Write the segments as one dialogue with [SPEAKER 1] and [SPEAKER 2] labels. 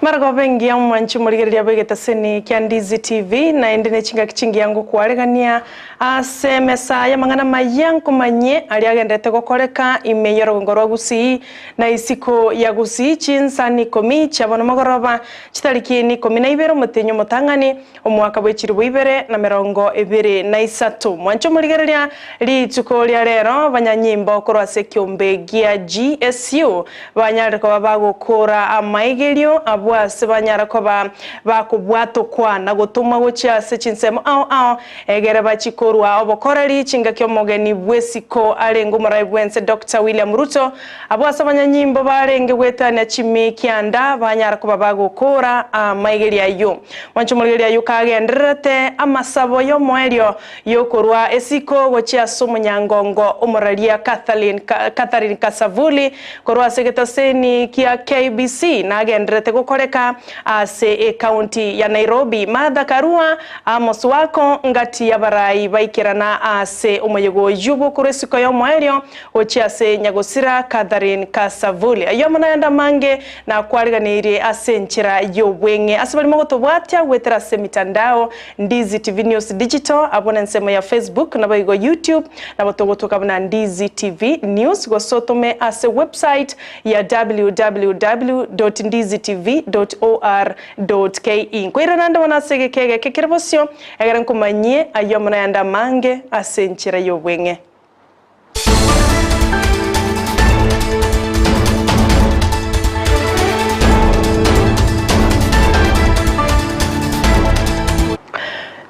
[SPEAKER 1] Marogoba engiya omwanchi omorigereria bw'egetaseni kia Ndizi TV, naende ne chingaki chingiya ngokwaregania ase emesa y'amang'ana amaya nkomanyie aria agenderete gokoreka ime y'orogongo rwa Gusii na isiko ya Gusii chinsani ikomi chia bono mogoroba chitariki ni ikomi na ibere omotenyi omotang'ani Omwaka bwe chilifu ibere na merongo ebere na isato. Mwanche omorigereria rituko ria rero abanyanyimbo korwa ase ekiombe gia GSU banyarire koba bagokora amaigerio abwo ase banyara koba bakobwatokwa na gotomwa gochia ase chinsemo ao ao egere bachie korwa obokoreri chingaki omogeni bw'esiko arenge omorai bwense Doctor William Ruto Abwo ase abanyanyimbo barenge goetania chimi kianda banyara koba bagokoora amaigerio ayio. Mwanche omorigereria ayio kagendererete amasabo y'omoerio y'okorua esiko gochia ase omonyangongo omoraria Catherine Catherine Kasavuli korwa ase egetaseni kia KBC nagendererete gokoreka ase ecounty ya Nairobi. Martha Karua, Amos Wako ngati y'abarai baikerana ase omoyega oyio bw'okorua esiko y'omoerio Gochia ase nyagosira Catherine Kasavuli. Ayio amo nayande amange nakwariganeirie ase enchera y'obweng'e. Ase barimo gotobwatia goetera ase emitandao, Ndizi TV News Digital, abwo nensemo ya Facebook naboigo YouTube, nabo togotoka buna Ndizi TV News, gose otome ase website ya www.ndizitv.or.ke. Nkoirana nde bono ase egeka egeke kere bosio, egere nkomanyie ayio amo nayande amange ase enchera y'obweng'e.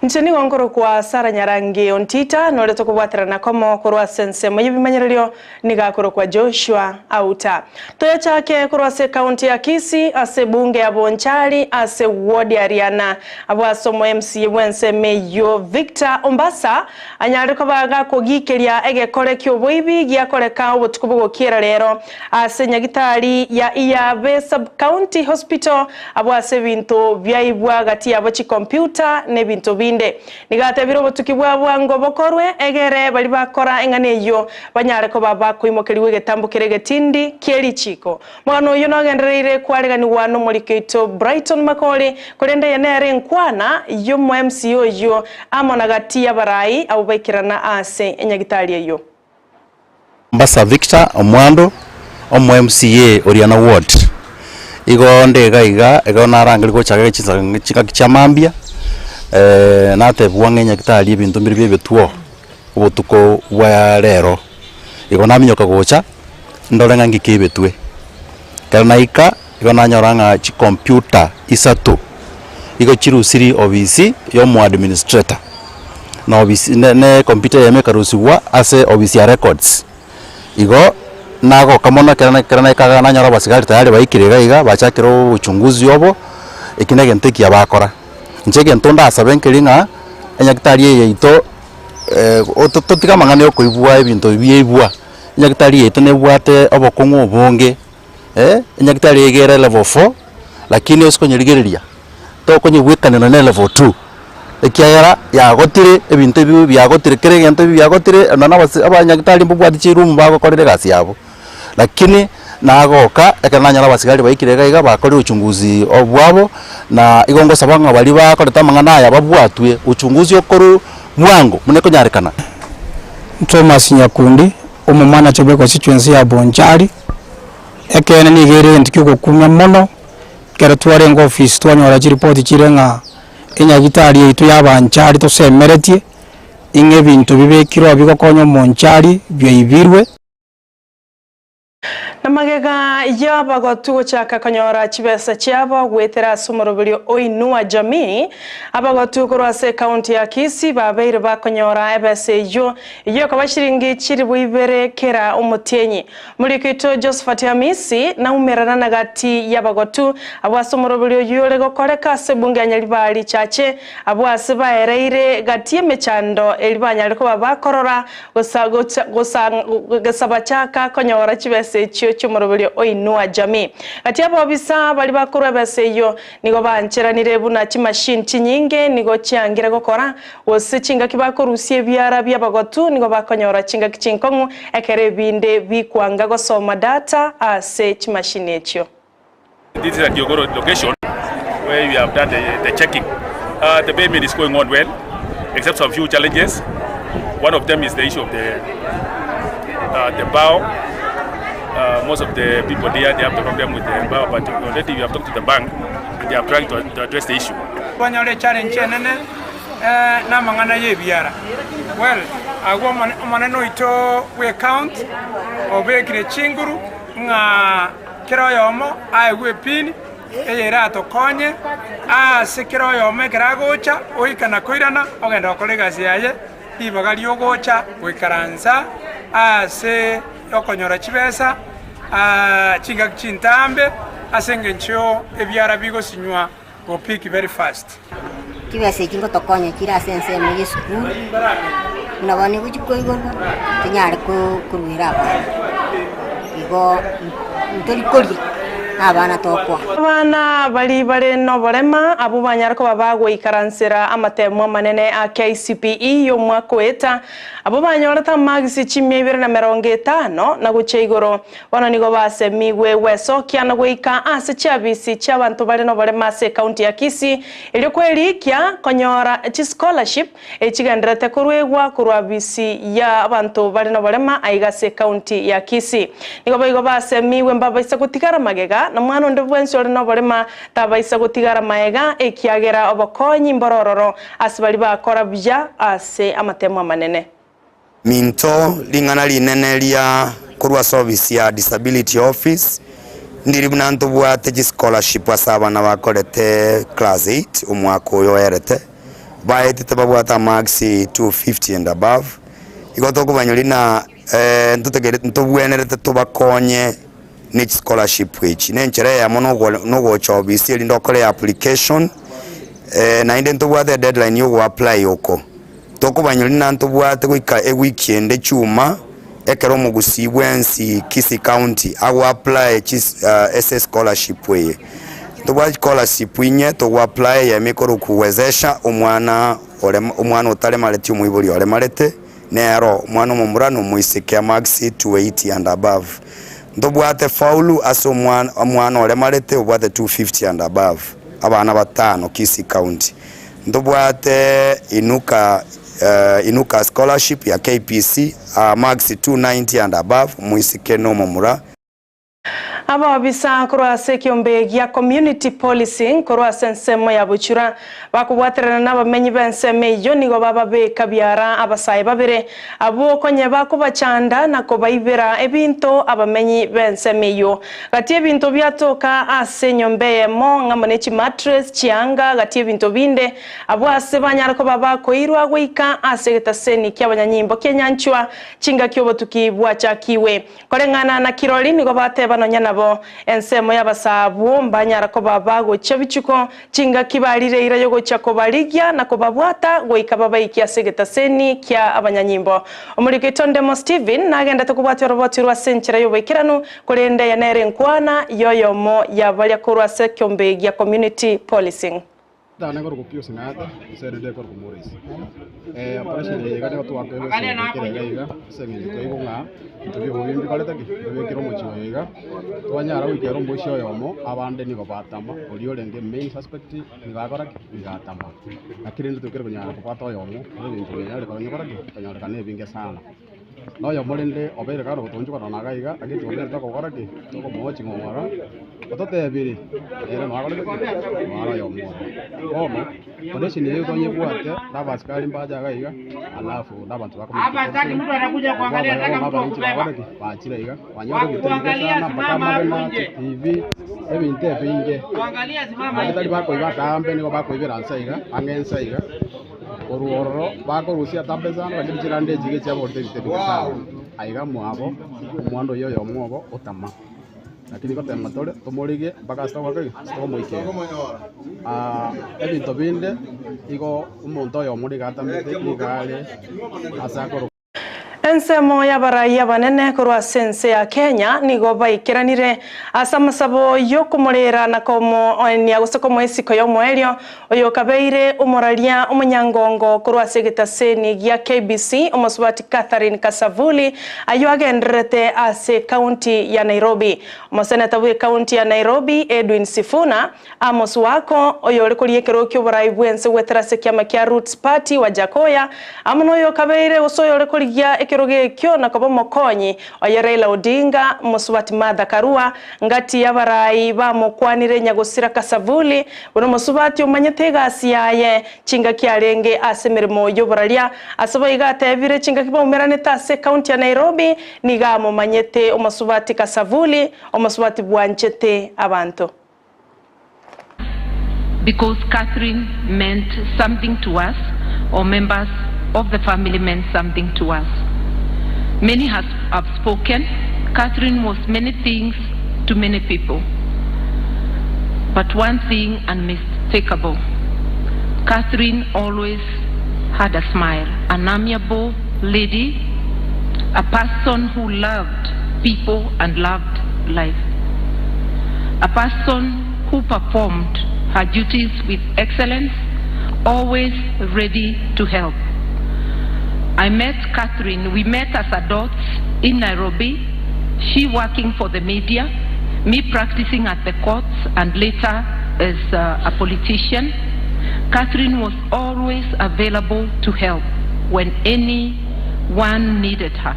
[SPEAKER 1] Inche nigo nkorokwa Sara Nyarangi Ontita, nore tokobwaterana komo korwa ase ensemo y'ebimanyererio nigo akorokwa Joshua Auta. Toyachake korwa ase ekaunti ya Kisii ase ebunge ya Bonchari ase ward ya Riana abwo ase omo MCA bw'ensemo eyio Victor Ombasa Anyare koba gakogikeria egekore ki'oboibi giakoreka obotuko bogokiera rero ase nyagitari ya Iyabe Sub-County Hospital abwo ase ebinto biaibwa gati yabo chikompiuta na ebinto binde. Nigo atebire obotuki bwa bwango bokorwe egere baria bakora eng'ana eyio banyare koba bakoimokerigwa egetambo kere egetindi kie richiko. Omogano oyio nogendereire kwareganigwa nomoriki oito Brighton Makori, korende eye nere enkwana y'omo MC oyio amo na gati y'abarai abwo baikerana ase enyagitari eyio.
[SPEAKER 2] Mombasa Victor Omwando, omo MCA Oriana Ward. Igo nde iga iga, igo narangeria gochaka chinsa chingaki chia mambia, natebigwa ng'a enyagitari ebinto mbire bia ebituo obotuko bwa rero. Igo naminyoka gocha. Ndore ng'a ng'ike ebetwe. Ekero naika, igo nanyora ng'a chikompiuta isato igo chirusiri obisi ya omo administrator, na obisi ne ne ekompiuta eyemo ekarusigwa ase obisi ya records. Igo, nagoka mono ekero na ekero naika igaa nanyora abasigari tayari baikire iga iga bachakire obochunguzi obo, eki na egento ekiya bakora. Inche egento ndasabe nkeri ng'a, enyagitari eye yaito totige amang'ana ya okoibwa ebinto biaibwa. Enyagitari yaito nebwate obokong'u obonge, enyagitari eye iga ere level four, lakini ase konyerigereria, tokonyebwekanera na elevel two, ekiagera yagotire ebinto ebi biagotire kera egento ebi biagotire nonye na abase abanyagitari mbabwate chiroom bagokorera egasi yabo. Lakini nagoka ekero nanyora abasigari baikire iga iga bakorire uchunguzi obwabo, na igo ngosaba ng'a baria bakorete amang'ana aya babwatwe, uchunguzi okorwe bwango buna ekonyarekana.
[SPEAKER 3] Thomas Nyakundi, omomanache bw'econstituency ya Bonchari, Ekeene nigo ere egento kiogokumia mono, ekero twarenge ofisi twanyora chiripoti chire ng'a enyagitari yaito ya Abanchari tosemeretie, ing'a ebinto bibekirwe abwo bigokonya omonchari biaibirwe.
[SPEAKER 1] Na magega y'abagotu gochaka konyora chibesa chiabo goetera ase omoroberio o Inua Jamii, abagotu korwa ase ekaunti ya Kisii babeire bakonyora ebesa eyio, eyio ekoba chiringi chilifu ibere kera omotienyi. Moriki oito Josephat Hamisi naumerana na gati y'abagotu abwo ase omoroberio oyio ore gokoreka ase ebunge ya Nyaribari Chache, abwo ase baereire gati y'emechando eri banyare koba bakorora Gosa bachaka konyora chibesa echio chi'omoroberio o Inua Jamii. Gati y'abobisa baria bakorwa ebesa eyio nigo baancheranire buna chimachine chinyinge nigo chiangire gokora, gose chingaki bakorusia ebiara bi'abagotu nigo bakonyora chingaki chinkong'u ekero ebinde bikwanga gosoma data ase chimachine echio.
[SPEAKER 4] This is a Kiogoro location. where we have done the, the checking. The payment is going on well, except some few challenges. One of them is the issue of the the bow. Most of the people there, they have the problem with the bow, but already we have talked to the bank and they are trying to, to address the issue.
[SPEAKER 5] Twanyora echallenge enene namang'ana y'ebiara. Well, agwo omonene oito bw'ecounty obekire chinguru ng'a kera oyomo aegwe epini eye eratokonye ase kera oyomo ekero agocha oika na koirana ogende gokora egasi yaye ribaga riogocha goikaransa ase okonyora chibesa chingaki chintambe ase engencho ebiara bigosinywa go pick very fast.
[SPEAKER 6] Chibesa echi ngotokonya chire ase ensemo y'esukuru, buna bono nigo chikoigorwa, tinyare koruera abana, igo ntori koria na abana tokoa.
[SPEAKER 1] Abana baria bare noborema, abwo banyare koba bagoikaransera amatemo amanene a KCPE y'omwaka oeta, abwo banyorete amagisi chimia ibere na emerongo etano na gochia igoro, Bono nigo basemigwe gwesokia na goika ase chiabisi chi'abanto bare noborema ase ekaunti ya Kisii, erio kwerikia konyora chischolarship echigendererete koruegwa korwa abisi y'abanto bare noborema aiga ase ekaunti ya Kisii. Nigo boigo basemigwe mbabaisa gotigara magega, na mwana onde bwensi ore noborema tabaisa gotigara maega, ekiagera obokonyi mborororo ase baria bakora buya ase amatemo amanene.
[SPEAKER 7] Minto, ring'ana rinene ria korwa ase ofisi ya Disability Office ndiri buna ntobwate chischolarship ase abana bakorete class eight omwaka oyo oerete, baetete babwate amarks 250 and above, igo tokobanyori na ntotegerete ntobwenerete tobakonye ne chischolarship echi. Na enchera eyemo nogocha ofisi erinde okore application, naende ntobwate edeadline ya ogoapply oko. Tokobanyora ng'a ntobwate goika ewiki ende chuma ekero omogusii bwensi Kisii County ago apply ase scholarship eye. Ntobwate scholarship inye togo apply eyemo ekorokwa wezesha omwana omwana otaremareti omoibori oremarete nero omwana omomura na omoiseke amarks 280 and above. Ntobwate faulu ase omwana oremarete obwate 250 and above abana batano Kisii County. Ntobwate Inuka Inuka scholarship ya KPC, marks 290 and above, omoiseke na omomura.
[SPEAKER 1] Abaobisa korwa ase ekiombe gia Community Policing korwa ase ensemo ya Buchura bakobwaterana nabamenyi b'ensemo eyio nigo bababeka biara abasae babere abwo konye bakobachanda na kobaibera ebinto abamenyi b'ensemo eyio. Gati ebinto biatoka ase enyomba eyemo ng'amo ne chimatres, chianga, gati ebinto binde, abwo ase banyare koba bakoirwa goika ase egetaseni ki'abanyanyimbo ki'enyanchwa chingaki obotuki bwachakigwe. Koreng'ana na kirori nigo bateba nonya nabo, ensemo y'abasaa abwo mbanyara koba bagochia bichuko chingaki barire eira y'ogochia kobarigia na kobabwata goika babaikie ase egetaseni kia abanyanyimbo. Omoriki oito Ndemo Stephen nagendete kobwatia oroboti orwo ase enchera y'oboikeranu Korende eye nere enkwana y'oyomo ya baria korwa ase ekeombe gia Community Policing.
[SPEAKER 8] Tane korokwa Pius Ng'ata, ase erinde ekorokwa Morris. Eh, operation eye iga nigo twakoirwe ase eng'encho kere iga iga, ase eng'encho twaigwa ng'a ebinto bia obobe mbikorete ki? Mbibekire omochie oyo iga, twanyara goikera omoisia oyomo, abande nigo batama, oria orenge main suspect nigo akora ki? Nigo atama. Lakini rende tokere konyara kobwata oyomo, ere ebinto binyare konyora ki? Konyorekana ebinge sana. Na oyomo rende obeire kare ogotoonchokana na iga iga, agechia kobera tokogokora ki? Tokomoa ching'ong'ora, ototebirie, ere noakorete ki? Noare oyomo obo. Bono, condition eye tonyebwate, na abasikari mbache iga iga, alafu na abanto ba community policing, abwo abaya bono abananchi bakore ki? Bachire iga, banyore ebinto ebinge sana mpaka amagena, chitivi, ebinto ebinge. Naende tari bakoiba atambe, nigo bakoibera nse iga, ang'e nse iga. Korwa ororo bakorusia Tabesano lakini chirande echi iga chiaborete ebite ebike sana. Aiga mwabo omwando oyio oyomo obo otama. Lakini gotema tore tomorigie mpaka ase togoka ki? Ase togomoikera. Ebinto binde igo omonto oyomo nigo atamete nigo are ase akorokwa.
[SPEAKER 1] Ensemo y'abarai abanene korwa ase ense ya Kenya nigo baikeranire ase amasabo y'okomorera na komoenia gose komoa esiko y'omoerio oyokabeire omoraria omonyangongo korwa ase egetaseni gia KBC omosubati Catherine Kasavuli ayio agendererete ase ekaunti ya Nairobi. Omoseneta bw'ekaunti ya Nairobi Edwin Sifuna Amos Wako, oyore koria ekerogo ki'oborai bw'ense goetera ase ekiama kia Roots Party, Wajackoyah, amo noyokabeire gose oyore korigia ekerogo ekio na koba omokonyi oye Raila Odinga, Mosubati Martha Karua, ngati y'abarai bamokwanire Nyagosira Kasavuli, buna omosubati omanyete egasi yaye chingaki arenge ase emeremo y'oboraria. Ase boigo atebire chingaki baumeranete ase ekaunti ya Nairobi, nigo amomanyete omosubati Kasavuli, omosubati bwanchete abanto.
[SPEAKER 9] Because Catherine meant something to us or members of the family meant something to us. Many has have spoken, Catherine was many things to many people. But one thing unmistakable, Catherine always had a smile, an amiable lady, a person who loved people and loved life. A person who performed her duties with excellence, always ready to help. I met Catherine, we met as adults in Nairobi, she working for the media, me practicing at the courts and later as a politician. Catherine was always available to help when anyone needed her.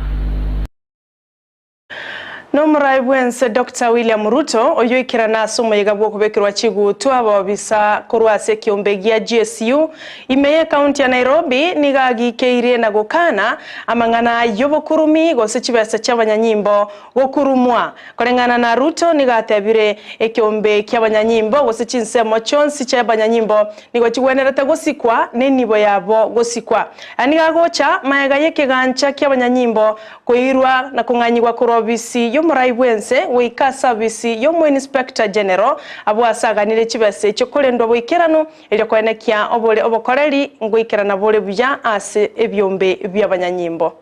[SPEAKER 1] Nomorai bw'ense Doctor William Ruto oyio oikerana ase omoyega bw'okobekerwa chigutwa abobisa korwa ase ekiombe gia GSU ime y'ecounty ya Nairobi nigo agikeirie na gokana amang'ana y'obokurumi gose chibesa chi'abanyanyimbo gokurumwa. Koreng'ana na Ruto nigo atebire ekiombe ki'abanyanyimbo gose chinsemo chionsi chi'abanyanyimbo nigo chigwenerete gosikwa nenibo yabo gosikwa. Aya nigo agocha magega y'ekegancha ki'abanyanyimbo Koirwa na kong'anyigwa korwa obisi y'omorai bw'ense goika ase obisi y'omoinspector general, abwo ase aganire chibesa echio korendwa boikeranu, erio koenekia obore obokoreri ngoikerana bore buya ase ebiombe bi'abanyanyimbo.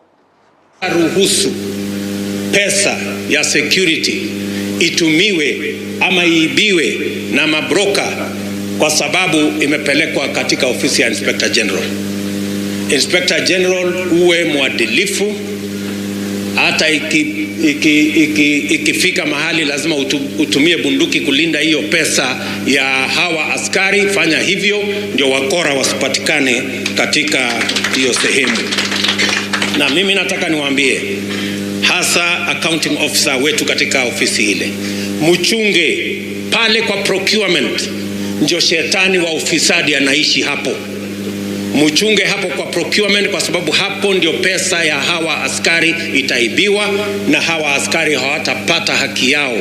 [SPEAKER 10] Ruhusu pesa ya security itumiwe ama iibiwe na mabroka kwa sababu imepelekwa katika ofisi ya Inspector General. Inspector General uwe mwadilifu hata ikifika iki, iki, iki mahali lazima utumie bunduki kulinda hiyo pesa ya hawa askari, fanya hivyo ndio wakora wasipatikane katika hiyo sehemu. Na mimi nataka niwaambie hasa accounting officer wetu katika ofisi ile, mchunge pale kwa procurement, ndio shetani wa ufisadi anaishi hapo. Mchunge hapo kwa procurement, kwa sababu hapo ndio pesa ya hawa askari itaibiwa na hawa askari hawatapata haki yao.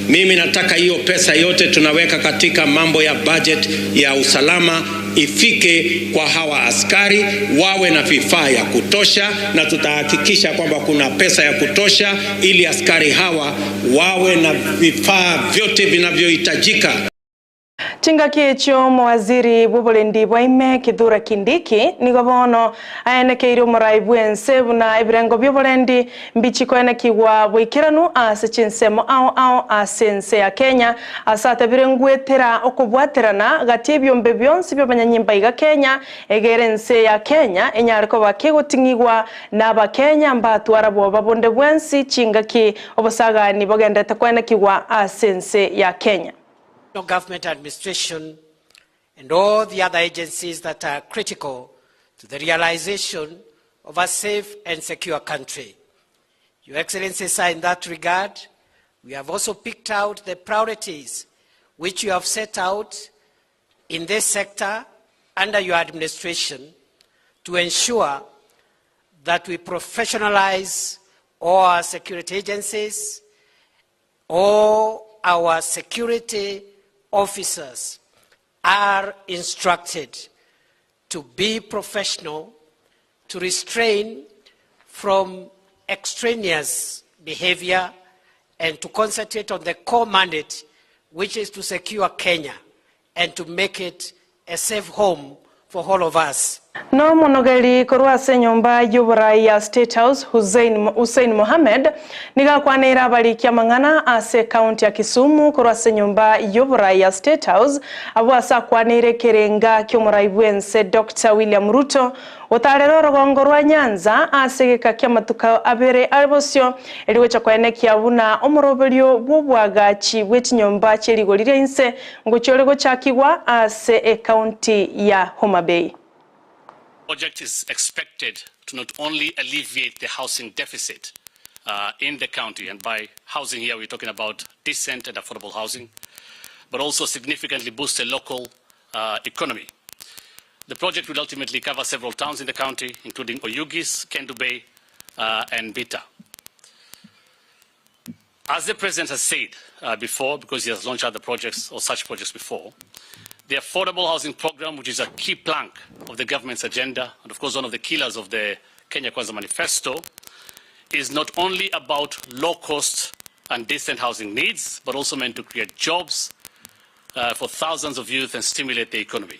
[SPEAKER 10] Mimi nataka hiyo pesa yote tunaweka katika mambo ya budget ya usalama ifike kwa hawa askari, wawe na vifaa ya kutosha, na tutahakikisha kwamba kuna pesa ya kutosha ili askari hawa wawe na vifaa vyote vinavyohitajika.
[SPEAKER 1] Chingaki echio omowaziri bw'oborendi bwa ime Kithure Kindiki nigo bono aenekeire omorai bw'ense buna ebirengo bi'oborendi mbichi koenekigwa boikeranu ase chinsemo ao ao ase ense ya Kenya ase atebire ngwetera okobwaterana gati ebiombe bionsi bi'abanyanyimba iga Kenya egere ense ya Kenya enyare koba kegoting'igwa na abakenya mbatwara bwoba bonde bwensi chingaki obosagani bogenderete koenekigwa ase ense ya Kenya.
[SPEAKER 11] Government administration and all the other agencies that are critical to the realization of a safe and secure country. Your Excellency, sir, in that regard, we have also picked out the priorities which you have set out in this sector under your administration to ensure that we professionalize all our security agencies, all our security officers are instructed to be professional, to restrain from extraneous behavior, and to concentrate on the core mandate, which is to secure Kenya and to make it a safe home for all of us.
[SPEAKER 1] Nomonogeri korwa ase enyomba y'oborai ya State House Hussein Hussein Mohammed nigo akwaneire abariki amang'ana ase ekaunti ya Kisumu korwa ase enyomba y'oborai ya State House abwo ase akwaneire ekerenga ki'omorai bw'ense Doctor William Ruto gotarera orogongo rwa Nyanza ase egeka ki'amatuko abere are bosio erio gocha koenekia buna omoroberio bw'obwagachi bw'echinyomba chi'erigori ria inse ngochia ore gochakigwa ase ekaunti ya Homa Bay.
[SPEAKER 12] Project is expected to not only alleviate the housing deficit uh, in the county, and by housing here we're talking about decent and affordable housing, but also significantly boost the local uh, economy. The project will ultimately cover several towns in the county, including Oyugis, Kendu Bay, uh, and Bita. As the President has said uh, before, because he has launched other projects or such projects before, the affordable housing program, which is a key plank of the government's agenda, and of course one of the killers of the Kenya Kwanza Manifesto, is not only about low cost and decent housing needs, but also meant to create jobs uh, for thousands of youth and stimulate the economy.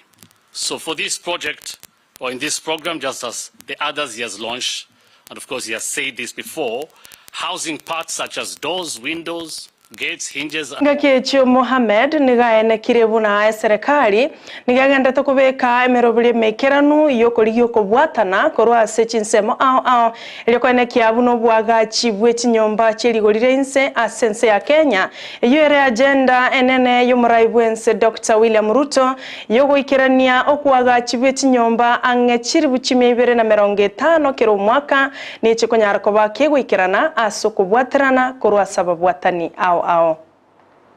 [SPEAKER 12] So for this project, or in this program, just as the others he has launched, and of course he has said this before, housing parts such as doors, windows, gates, hinges,
[SPEAKER 1] Ngaki echio Mohammed nigo aenekire buna eserekari nigo agendete kobeka emeroberi emekeranu yokorigia okobwatana korwa ase chinsemo ao ao erio koenekia buna obwagachi bwe chinyomba chierigori ria inse ase ense ya Kenya eywo ere agenda enene y'omorai bwense Dr William Ruto yogoikerania okwagachi bwe chinyomba ang'e chiribu chimia ibere na merongo etano kera omwaka niche konyara koba kegoikerana ase okobwaterana korwa ase ababwatani ao ao.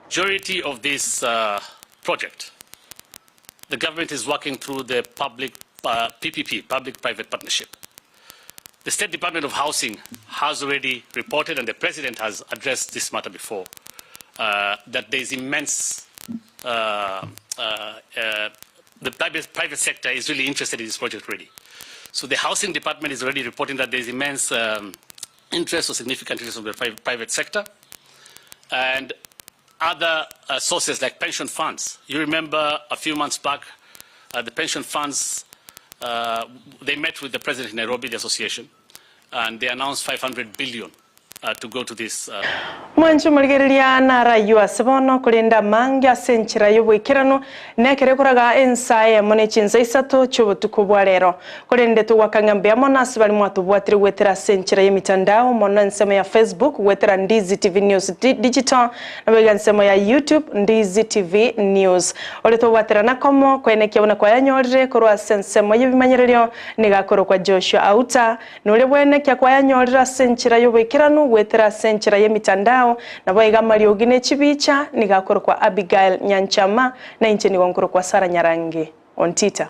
[SPEAKER 12] Majority of this uh, project, the government is working through the public uh, PPP, public-private partnership. The State Department of Housing has already reported, and the President has addressed this matter before, uh, that there is immense, uh, uh, uh, the private, private sector is really interested in this project already. So the Housing Department is already reporting that there is immense um, interest or significant interest from the private, private sector. And other uh, sources like pension funds. You remember a few months back, uh, the pension funds, uh, they met with the president in Nairobi, the association, and they announced 500 billion uh, to go to this. Uh,
[SPEAKER 1] Mwancho morigereria naraywo ase bono korenda mange ase enchera y'oboikeranu nekere koraga ensa eyemo na echinsa isato chiobotuko bwa rero korende togwakang'a mbuya mono ase bari mwatobwatire gwetera ase enchera y'emitandao mono ensemo ya Facebook gwetera Ndizi TV News Digital nabo ensemo ya YouTube Ndizi TV News ore tobwaterana komo kwenekia buna kwayanyorire korwa ase ensemo y'ebimanyererio nigakorwa kwa Joshua Auta nore bwenekia kwayanyorire ase enchera y'oboikeranu gwetera ase enchera y'emitandao nabo iga mariogi ne chibicha nigakorwa kwa Abigail Nyanchama na inche nigo nkorwa kwa Sara Nyarange Ontita.